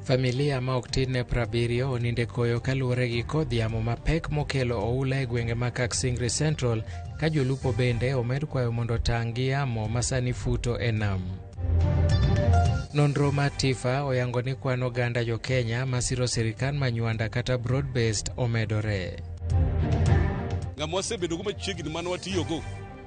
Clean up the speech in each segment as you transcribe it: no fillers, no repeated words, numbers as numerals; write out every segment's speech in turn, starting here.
Familia ma ok tin ne 70 onindo e koyo kaluwore gi kodh yamo mapek mokelo oula e gwenge ma Kaksingri Central ka jolupo bende omed kwayo mondo otang' gi yamo ma sani futo e nam. Nonro mar TIFA oyango ni kwan oganda jo-Kenya masiro sirikal ma nywanda kata broad based omedore. Ng'ama wasebedogo machiegni mane watiyogo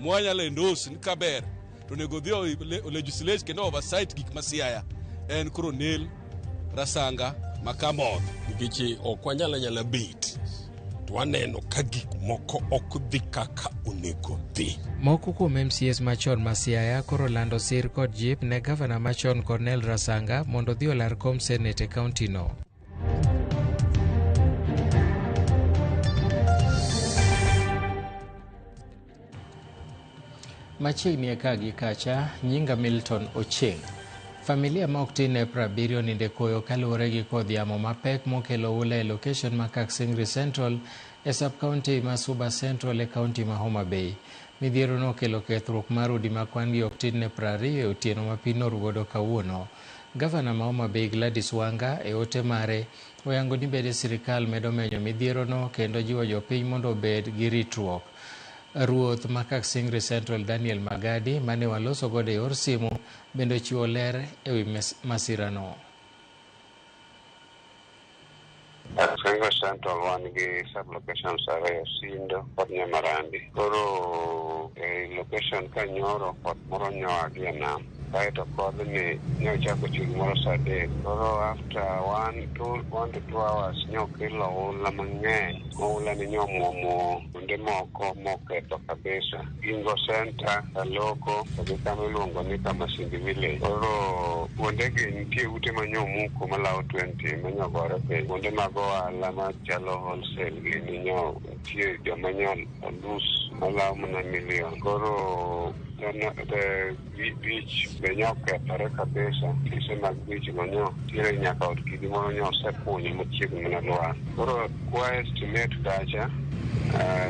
mwanyalo endorse ni kaber to onego odhi o legislate kendo oversight gik ma Siaya en Cornel Rasanga Makamodh. Nikech ok wanyal anyala bet to waneno ka gik moko ok dhi kaka onego dhi. Moko kuom MCAs machon ma Siaya koro lando sir kod jip ne gavana machon Cornel Rasanga mondo odhi olar kom senet e kauntino. Machiegni e ka gi kacha, nyinga Milton Ochieng. Familia ma ok tin ne 70 ninde koyo kaluwore gi kodh yamo mapek mokelo oula e location ma Kaksingri Central e sub-county ma Suba Central e county ma Homa Bay. Midhiero no okelo kethruok mar udi ma kwan gi ok tin ne 20 e otieno ma piny norugodo kawuono. Gavana ma Homa Bay Gladys Wanga e ote mare oyango ni bede sirikal medo menyo midhiero no kendo jiwo jopiny mondo obed gi ritruok. Ruoth ma Kaksingri Central Daniel Magadi mane waloso godo e yor simu bende ochiwo ler e wi masirano. Kaksingri Central wan gi sub-locations ariyo, Sindo kod Nyamarandi. Koro e location ka nyoro koth moro nyoa gi e nam. Kaeto kodhni ne ochako chwe gimoro saa adek. Koro after 1 to 2 hours nyokelo oula mang'eny. Oula ni nyomuomo kuonde moko moketho kabisa. Gingo Center, Kaloko, to gi kama iluongo ni Kamasindi Village. Koro kuonde gi nitie ute manyomuko malawo 20 manyogore piny. Kuonde mag ohala machalo wholesale gini nyo nitie joma nyo lose malawo mana million. Koro the beach be nyokethore kabisa. Ofise mag beach go nyo nitiere nyaka od kidi moro nyo osekunyo machiegni mana lwar. Koro kwa estimate kacha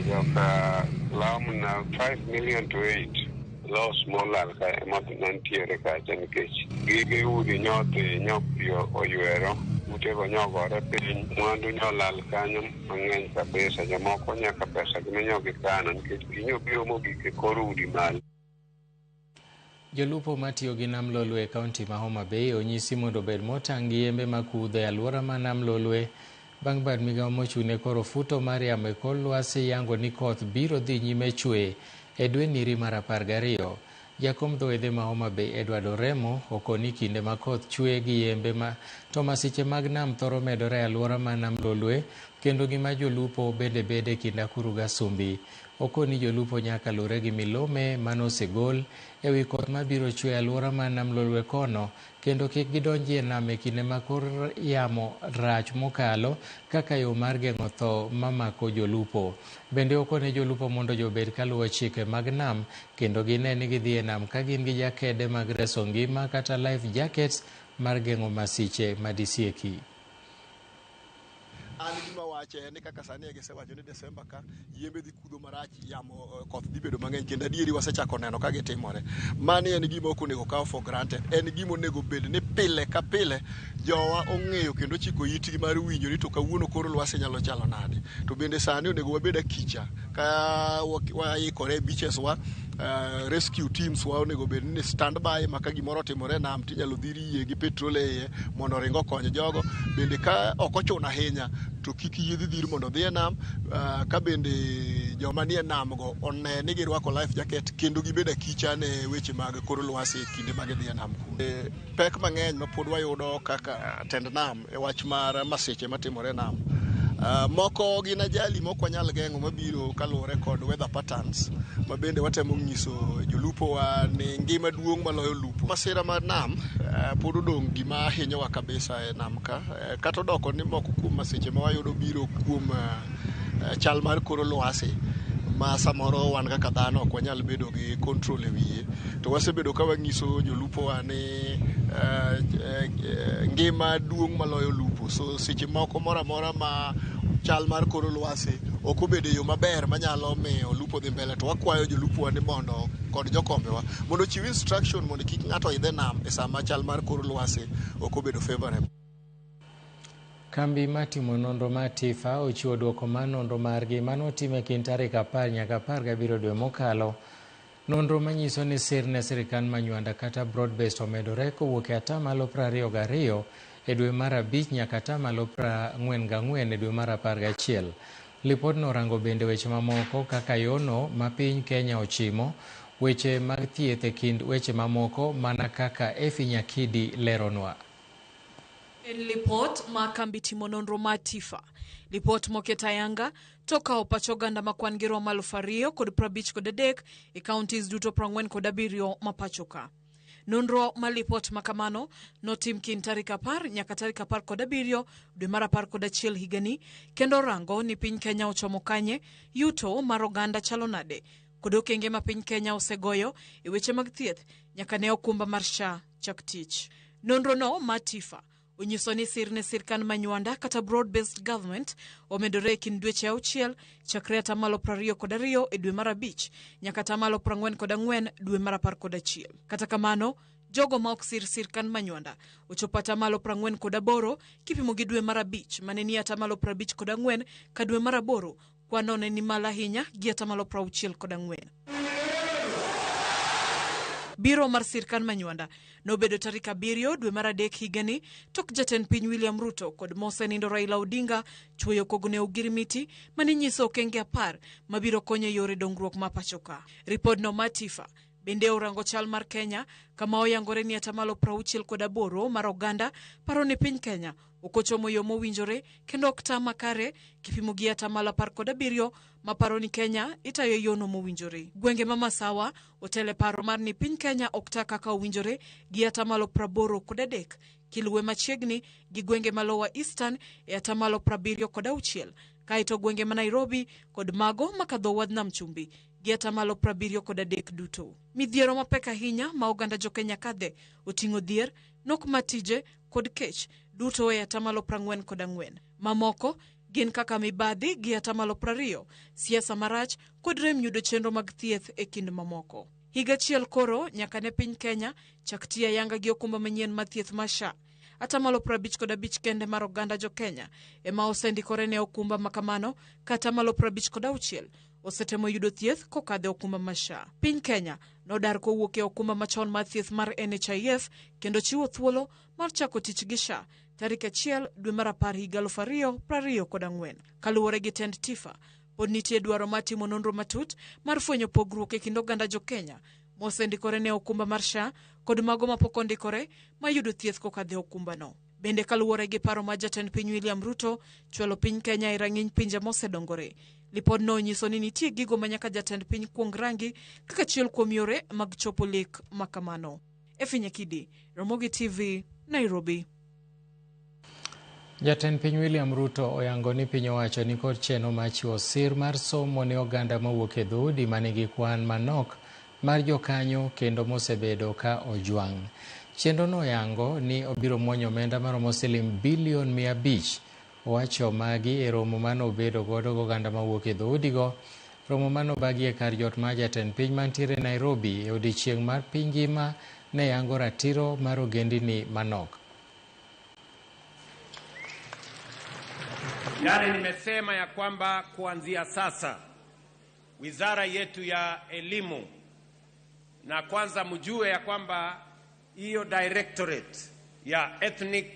joka lawo mana 5 million to 8 loss molal ka mantiere kacha nikech gige udi nyodhi nyo pi oywero utego nyogore piny mwandu nyolal kanyo mang'eny kabisa jomoko nyaka pesa gi manyo gikano nikech pi nyobiro mogik e kor udi malo. Jolupo matiyo gi nam Lolwe e kaunti ma Homa Bay onyisi mondo obed motang' gi yembe makudho e alwora ma nam Lolwe bang' bad migawo mochung'ne koro futo mar yamo e kor lwasi yango ni koth biro dhi nyime chwe e dwe niri mar 12. Jakom dho wedhe ma Homa Bay Edward Oremo okoni kinde ma koth chwe gi yembe ma to masiche mag nam thoro medore e alwora ma nam Lolwe kendo ngima jolupo bende bede e kind akuru gasumbi. Okoni jolupo nyaka lure gi milome manosegol e wi koth mabiro chwe e alwora ma nam Lolwe kono kendo kik gidonji e nam e kinde ma kor yamo rach mokalo kaka yo mar geng'o tho mamako jolupo. Bende okone jolupo mondo jobed kaluwo chike mag nam kendo gine ni gidhi e nam ka gin gi jakede mag reso ngima kata life jackets mar geng'o masiche madisieki. An gima wache en ni kaka sani e gisewacho ni Desemba ka yembe dhi kudho marach, yamo, koth dhi bedo mang'eny kendo adieri wasechako neno ka gitimore. Mani en gima ok onego kaw for granted. En gima onego bed ni pile ka pile jowa ong'eyo kendo ochiko itgi mar winjo ni to kawuono kor lwasi nyalo chalo nade. To bende sani onego wabed akicha ka waikore beaches wa, rescue teams wa onego bed ni stand by ma ka gimoro otimore e nam tinyalo dhir yie gi petrol e iye mondo oring okony jogo. Bende ka ok ochuno ahinya to kik yiedhi dhir mondo odhi e nam, ka bende joma nie nam go one ni girwako life jacket kendo gibed akicha ne weche mag kor lwasi e kinde ma gidhi e nam kuno. Pek mang'eny ma pod wayudo kaka tend nam e wach mar masiche matimore e nam. Moko gin ajali mok wanyal geng'o mabiro kaluwore kod weather patterns ma bende watemo nyiso jolupo wa ni ngima duong' maloyo lupo. Masira mar nam pod odong' gima hinyowa kabisa e nam ka, kata odoko ni moko kuom masiche ma wayudo biro kuom chal mar kor lwasi ma samoro wan kaka dhano ok wanyal bedo gi control e wiye, to wasebedo ka wanyiso jolupo wa ni ngima duong' maloyo lupo. So seche moko moro amora ma chal mar kor lwasi ok obedo e yo maber manyalo miyo lupo dhi mbele, to wakwayo jolupo wa ni mondo kod jokombewa mondo ochiw instruction mondo kik ng'ato idh e nam e sama chal mar kor lwasi ok obedo favorable. Kambi matimo nonro mar TIFA ochiwo duoko mar nonro margi manotim e kind tarik 10 nyaka 17 dwe mokalo. Nonro manyiso ni sir ne sirikand Manywanda kata broad-based omedore kowuok e 22% e dwe mar 5 nyaka 44% e dwe mar 11. Lipodno orango bende weche mamoko kaka yono ma piny Kenya ochimo, weche mag thieth e kind weche mamoko mana kaka Effie Nyakidi leronwa. En lipot ma kambi timo nonro mar TIFA. Lipot moket ayanga to okawo pach oganda ma kwan gi romo 2053 e counties duto 47 ma pacho ka. Nonro ma lipot ma kamano notim kind tarik 10 nyaka tarik 17 dwe mar 11 higani kendo rango ni piny Kenya ochomo kanye, yuto mar oganda chalo nade, kod okenge ma piny Kenya osegoyo e weche mag thieth nyaka ne okumba mar SHA chak tich. Nonro no mar TIFA onyiso ni sir ne sirkand Manywanda kata broad-based government omedore e kind dweche 6 chakre 22% e dwe mar 5 nyaka 44% dwe mar 11. Kata kamano, jogo ma ok sir sirkand Manywanda ochopo 48% kipimo gi dwe mar 5 mane ni 54% ka dwe mar 8 kwano ne ni malo ahinya gi 64%. Biro mar sirkand Manywanda nobedo tarik 7 dwe mar 3 higani tok jatend piny William Ruto kod mosenindo Raila Odinga chwoyo kogno e ogirimiti mane nyiso okenge 10 mabiro konyo e yore dongruok ma pacho ka. Ripodno mar TIFA bende orango chal mar Kenya kama oyangore ni 68% mar oganda paro ni piny Kenya ok ochomo yo mowinjore kendo ok ta makare kipimo gi 17% maparo ni Kenya itayo e yono mowinjore. Gwenge ma Masawa otele paro mar ni piny Kenya ok ta kaka owinjore gi 83% kiluwe machiegni gi gwenge ma Lower Eastern e 76% kaeto gwenge ma Nairobi kod mago makadho wadh Nam Chumbi gi 73% duto. Midhiero mapek ahinya ma oganda jo Kenya kadhe oting'o dhier, nok mar tije kod kech duto e 44%. Mamoko gin kaka mibadhi gi 20%, siasa marach kod rem yudo chenro mag thieth e kind mamoko. Higa achiel koro nyaka ne piny Kenya chak tiyo ayanga gi okumba manyien mar thieth mar SHA. 55% kende mar oganda jo Kenya ema osendikore ne okumba makamano ka 56% osetemo yudo thieth kokadho e okumba mar SHA. Piny Kenya nodar kowuok e okumba machon mar thieth mar NHIF kendo chiwo thuolo mar chako tich gi SHA tarik 1 dwe mar 10 higa 2024. Kaluwore gi tend TIFA, pod nitie dwaro mar timo nonro matut mar fwenyo pogruok e kind oganda jo Kenya mosendikore ne okumba mar SHA kod mago mapok ondikore mayudo thieth kokadho e okumbano. Bende kaluwore gi paro mar jatend piny William Ruto chwalo piny Kenya e rang'iny pinje mosedongore. Lipodno onyiso ni nitie gigo ma nyaka jatend piny kuong rangi kaka achiel kuom yore mag chopo lek makamano. Effie Nyakidi, Ramogi TV, Nairobi. Jatend piny William Ruto oyango ni piny owacho ni kod chenro mar chiwo sir mar somo ne oganda mawuok e dhoudi manigi kwan manok mar jokanyo kendo mosebedo ka ojwang'. Chenrono oyango ni obiro muonyo omenda maromo siling bilion 500. Owacho magi e romo manobedo godo goganda mawuok e dhoudigo. Romo manobagi e kar jot mar jatend piny mantiere Nairobi e odiechieng' mar piny ngima ne yango ratiro mar ogendini manok. Yale nimesema ya kwamba kuanzia sasa wizara yetu ya elimu, na kwanza mjue ya kwamba hiyo directorate ya ethnic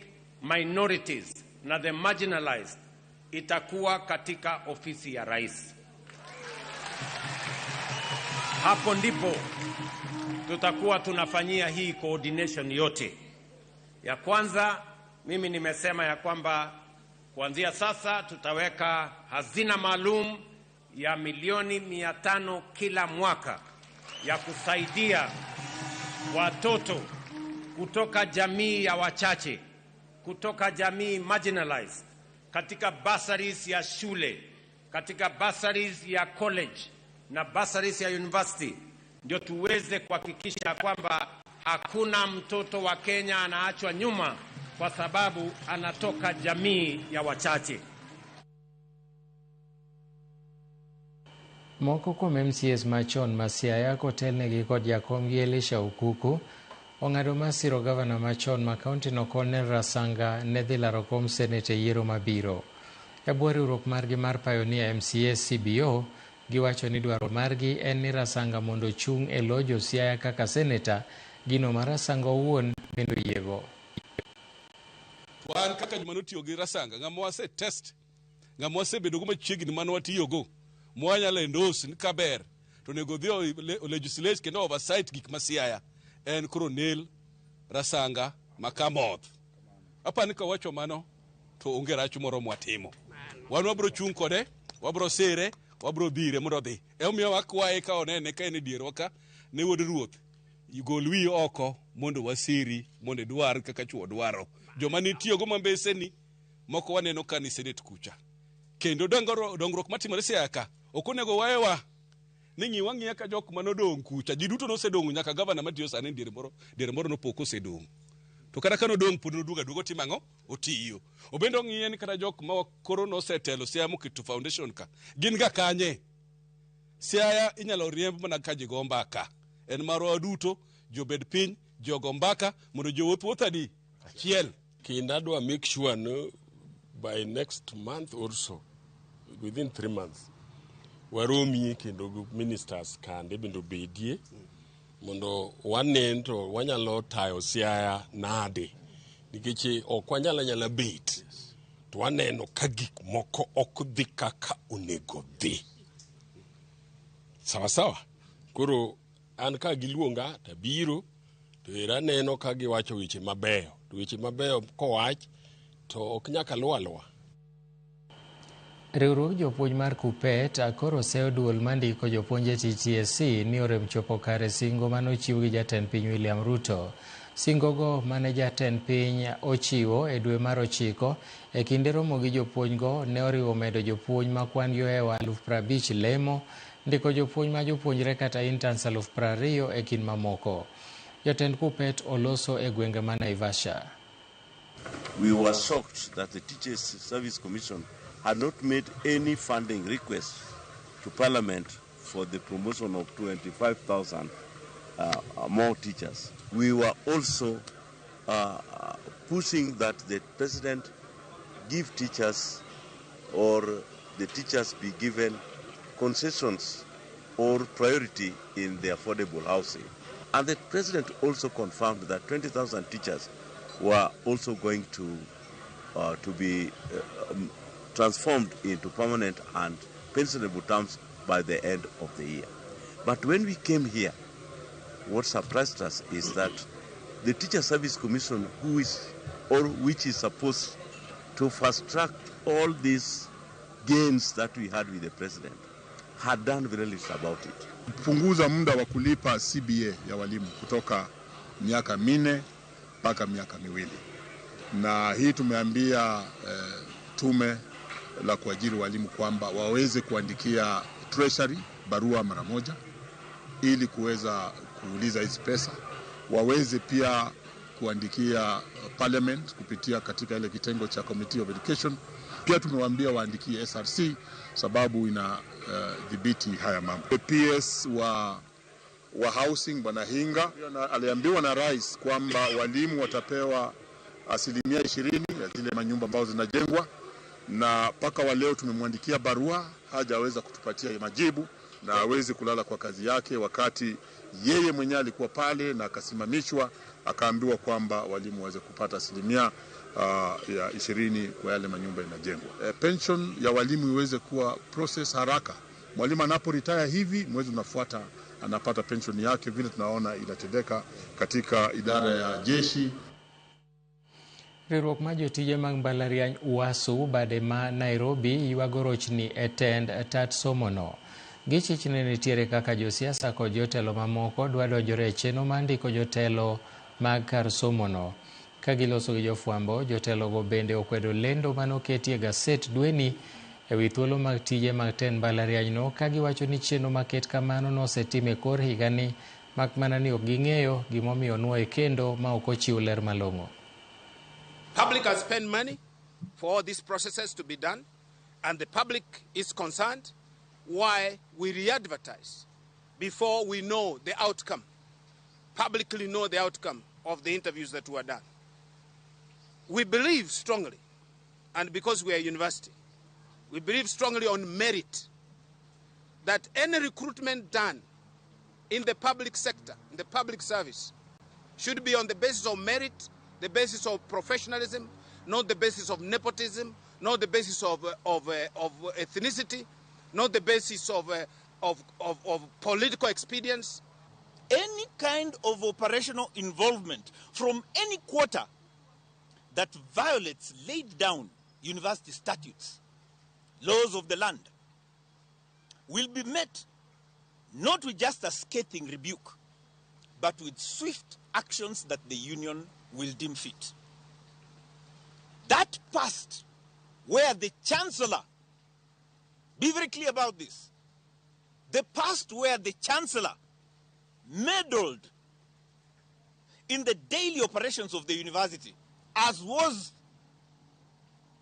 minorities na the marginalized itakuwa katika ofisi ya rais. Hapo ndipo tutakuwa tunafanyia hii coordination yote. Ya kwanza mimi nimesema ya kwamba kuanzia sasa tutaweka hazina maalum ya milioni 500 kila mwaka ya kusaidia watoto kutoka jamii ya wachache, kutoka jamii marginalized, katika bursaries ya shule, katika bursaries ya college na bursaries ya university, ndio tuweze kuhakikisha kwamba hakuna mtoto wa Kenya anaachwa nyuma kwa sababu anatoka jamii ya wachache. Moko kuom MCAs machon ma Siaya kotelnegi kod jakomgi Elisha Ukuku ong'ado mar siro gavana machon ma kaontino Cornel Rasanga ne dhi laro kom senet e yiero mabiro. E bwo riwruok margi mar Pioneer MCA CBO, giwacho ni dwaro margi en ni Rasanga mondo ochung' e lo jo Siaya kaka seneta, gino ma Rasanga owuon bende oyiego. Wan kaka joma notiyo gi Rasanga, ng'ama wase test, ng'ama wasebedo go machiegni mane watiyogo, mwanyalo endorse ni kaber to onego odhi o legislate kendo oversight gik ma Siaya en koro Neil Rasanga ma Kamoth. Apani ka wacho mano to onge rach moro mwatimo. Wan wabro chung' kode, wabro sire, wabro dhire mondo odhi. Emomiyo wakwaye ka onene ka en e dierwa ka ne wuod ruoth gol wiyi oko mondo wasiri mondo idwar kaka chuo dwaro. Joma nitiyogo mambeseni moko waneno ka ni senate kucha. Kendo dongruok matimore Siaya ka ok onego waewa ni ng'iwa ng'iya ka jok manodong' kucha. Ji duto nosedong' nyaka gavana matiyo sani diere moro nopo kosedong'. To kata ka nodong' pod noduogo aduoga otimo ang'o? Otiyo. Obende ong'iye ni kata jok ma koro nosetelo Siaya moketo foundation ka gin ga kanye? Siaya inyalo riemb mana ka ji go mbaka. En marwa duto, ji obed piny, ji ogo mbaka mondo ji owuoth wuoth adi? Achiel. Kendo adwa make sure no by next month or so, within 3 months, waromie kendo gi ministers kande bende obedie mondo wanen to wanyalo tayo Siaya nade, nikech ok wanyal anyala bet to waneno ka gik moko ok dhi kaka onego dhi. Sawa sawa. Koro an ka giluonga tabiro to era aneno ka giwacho weche mabeyo, to weche mabeyo kowach to ok nyaka luw aluwa. Riwruog jopuonj mar KUPPET koro seyo duol mandiko jopuonj e TTSC ni orem chopo kare singo manochiw gi jatend piny William Ruto. Singogo mane jatend piny ochiwo e dwe mar 9 e kinde romo gi jopuonjgo ne oriwo medo jopuonj ma kwan gi ohewo 50,000 lemo, ndiko jopuonj ma jopuonjre kata interns 20,000 e kind mamoko. Jatend KUPPET oloso e gwenge ma Naivasha. We were shocked that the Teachers Service Commission had not made any funding request to Parliament for the promotion of 25,000 more teachers. We were also pushing that the President give teachers, or the teachers be given concessions or priority in the affordable housing. And the President also confirmed that 20,000 teachers were also going to be transformed into permanent and pensionable terms by the end of the year. But when we came here, what surprised us is that the Teacher Service Commission, who is or which is supposed to fast track all these gains that we had with the President, had done very little about it. Punguza muda wa kulipa CBA ya walimu kutoka miaka 4 mpaka miaka 2. Na hii tumeambia tume la kuajiri walimu kwamba waweze kuandikia Treasury barua mara moja ili kuweza kuuliza hizi pesa, waweze pia kuandikia Parliament kupitia katika ile kitengo cha Committee of Education. Pia tumewaambia waandikie SRC sababu ina dhibiti haya mambo. PS wa housing Bwana Hinga aliambiwa na rais kwamba walimu watapewa 20% ya zile manyumba ambazo zinajengwa, na mpaka wa leo tumemwandikia barua hajaweza kutupatia majibu, na hawezi kulala kwa kazi yake wakati yeye mwenyewe alikuwa pale na akasimamishwa akaambiwa kwamba walimu waweze kupata 20% kwa yale manyumba inajengwa. Pension ya walimu iweze kuwa process haraka. Mwalimu anapo retire hivi mwezi unafuata anapata pension yake, vile tunaona inatendeka katika idara ya jeshi. Riwruok mar jotije mag mbalariany UASU bade ma Nairobi ywago rochni e tend tat somono. Gichich ni nitiere kaka josiasa kod jotelo mamoko dwa donjore e chenro mar ndiko jotelo mag kar somono. Ka giloso gi jofwambo, jotelogo bende okwedo lendo manoketi e gaset dweni e wi thuolo mag tije mag tend mbalarianyno, ka giwacho ni chenro maket kamano nosetim e kor higani mak mana ni ok ging'eyo gimomiyo nwoye kendo ma ok ochiw ler malong'o. Public has spent money for all these processes to be done, and the public is concerned why we re-advertise before we know the outcome. publicly know the outcome of the interviews that were done. We believe strongly, and because we are a university, we believe strongly on merit, that any recruitment done in the public sector, in the public service, should be on the basis of merit, the basis of professionalism, not the basis of nepotism, not the basis of ethnicity, not the basis of political expedience. Any kind of operational involvement from any quarter that violates laid down university statutes, laws of the land, will be met not with just a scathing rebuke, but with swift actions that the union will deem fit. That past where the chancellor, be very clear about this, the past where the chancellor meddled in the daily operations of the university, as was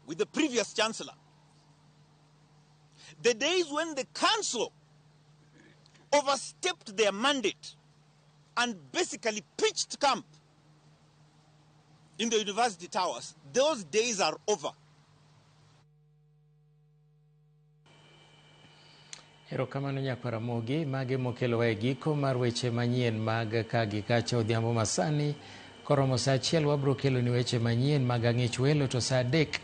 with the previous chancellor. The days when the council overstepped their mandate and basically pitched camp in the university towers, those days are over. Erokamano nyakwar Ramogi, mage mokelowa e giko mar weche manyien mag ka gi kacha odhiambo masani. Koromo saa achiel wabro keloni weche manyien mag ang'ich welo to saa adek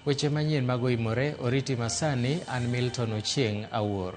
weche manyien mag oimore oriti masani an Milton Ochieng' Awuor.